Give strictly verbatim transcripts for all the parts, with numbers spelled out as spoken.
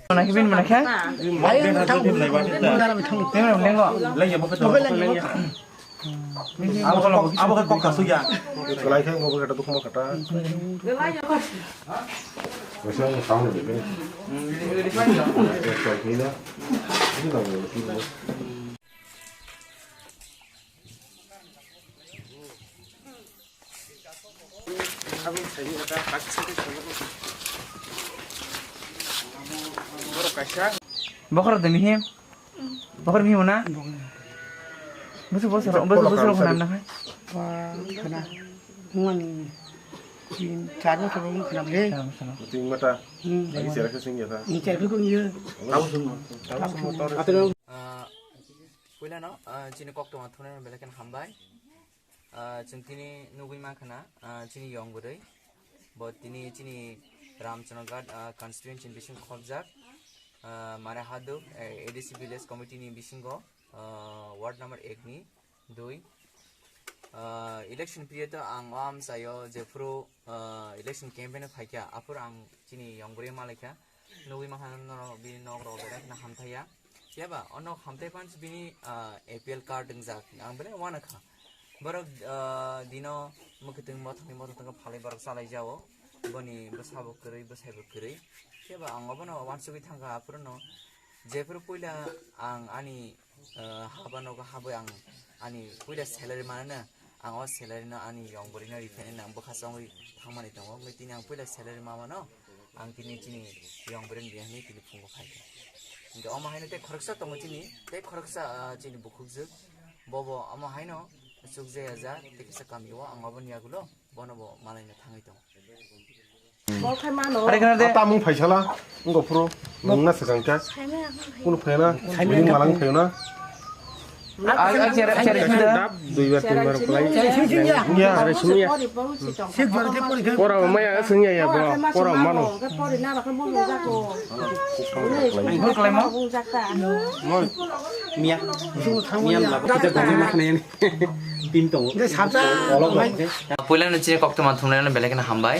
Mana kibin mana kha? Tengok, tengok. Abo khe kok kasu ya. Kelai khe ngobo kata dukma kata. Kaisa ang sound ni. Bokhorok tongwi hi? Bokhorok hi mona? Bosu bosu bosu bosu khna na hai. Khna. Mani tin char bosu khna le. Tin mata. Ai sera ke sing ya ta. Ni char ko ni. Tahu semua. Tahu semua. Puilano, ah, chini koktwma thumnaino belai kheno hambai. Ah, chwng tini nugwi mankha na, ah, chini yong bwrwi. Bo tini chini Ramchandraghat, ah, constituency ni bising khobjak, ah, Mare Haduk, eh, A D C village committee ni bisingo, ah, ward number ek ni dui. Ah, election period o ang o amchaio jephuru, ah, election campaign o phaikha, aphuru ang chini yong bwrwi malaikha. Nugwi mankha norok bini nok rok belai kheno hamthaiya. Phiya ba o nok hamthai phano bini, ah, A P L card wngjak, ang belai uanakha. Borok, ah, dino mwkhwtwng mothokni mothok tongkha phalwi borok chalai jao. Boni bwsa bo kwrwi, bwsai bo kwrwi. Phiya ba ang obono uansugwi thangkha, aphuru no jephuru puila ang ani, ah, haba nogo habwi ang ani puila salary manana, ang o salary no ani yong bwrwi no riphainani ang bwkha chongwi thangmani tongo. Wngwi tini ang puila salary mamano. Ang tini chini yong bwrwini bini hinwi tini phungo phaikha. Hinkhe omo haino tei khoroksa tongo chini, tei khoroksa, ah, chini bukhukjwk. Bobo omo haino chukjaya ja tei kisa kamio ang oboni yagulo bono bo malaina thangwi tongo. Bol khai mano. Are kana de. Tamung phaisala wngkha phuru nungna swkang kha. Kunu phaina bini malang phaina. Dap dui bar tin bar play. Ya. Pora maya swngya ya bro. Pora mano. Miya. Miya mla. Kita gani makna ini. Pin tongo. Puilano chini koktwma thumnaino belai kheno hambai.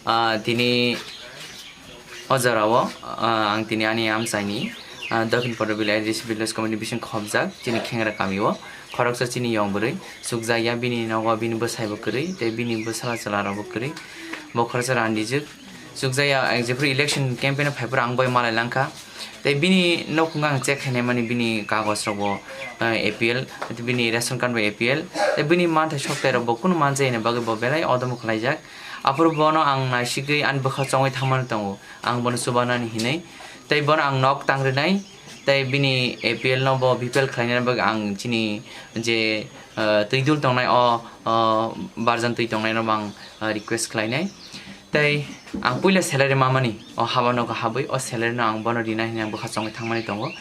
Ah, tini O jorao, ah, ang tini ani amchaini, ah, Dokhin Porobili A D C Village Committee bising khobjak, chini khengra kamio, khoroksa chini yong bwrwi, chukjakya bini nogo bini bwsai bo kwrwi, tei bini bwsala chwla rok bo kwrwi, bo khoroksa randijwk, chukjakya, ang jephuru election campaign o phaiphuru ang bai malai langkha, tei bini nukhungo ang check khainai mani bini kagoj rok bo, ah, A P L, bini ration card bo A P L, tei bini manthai soktai rok bo kunu manjai ni bagwi bo belai odom khlaijak. Aphuru bono ang naisigwi ani bwkha chongwi thangmani tongo, ang bono chubanani hinwi. Tei bono ang nok tang rwnai, tei bini A P L no bo B P L khlainani bagwi ang chini je, ah, twi dul tongnai o, o barjan twi tongnaino bo ang, ah, request khlainai. Tei ang puila salary mamani, o haba nogo habwi o salary no ang bono rina hinwi ang bwkha chongwi thangmani tongo.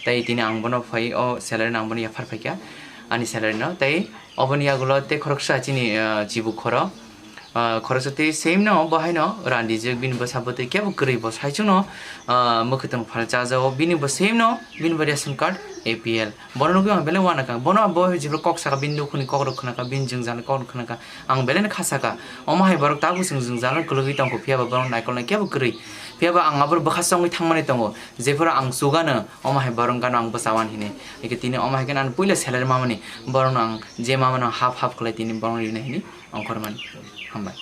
Tei tini ang bono phai o salary no ang bono yaphar phaikha ani salary no. Tei oboni yagulo tei khoroksa chini, ah, chibu khoro. Ah, khoroksa tei same no bo haino randijak bini bwsa bwtwi kebo kwrwi bo saichung no, ah, mwkhwtwng phalwi chajao bini bo same no bini bo ration card A P L. Bono nugwi ang belai uanakha. Bono bo jephuru kok saka bini nukhungni kok rok khwnakha, bini jwngjal ni kok rok khwnakha. Ang belai no kha saka. Omo hai borok tabuk chwng jwngjal no kwlwgwi tongkho phiya ba borok naikol nai kebo kwrwi. Phiya ba ang aboro bwkha chongwi thangmani tongo. Jephuru ang chugano omo hai borok gano ang bwchawan hinwi. Eke tini omo hai khe ang puila salary mamani borok no ang je mamano half half khlai tini borok no rinai hinwi ongkhormani. Hambai.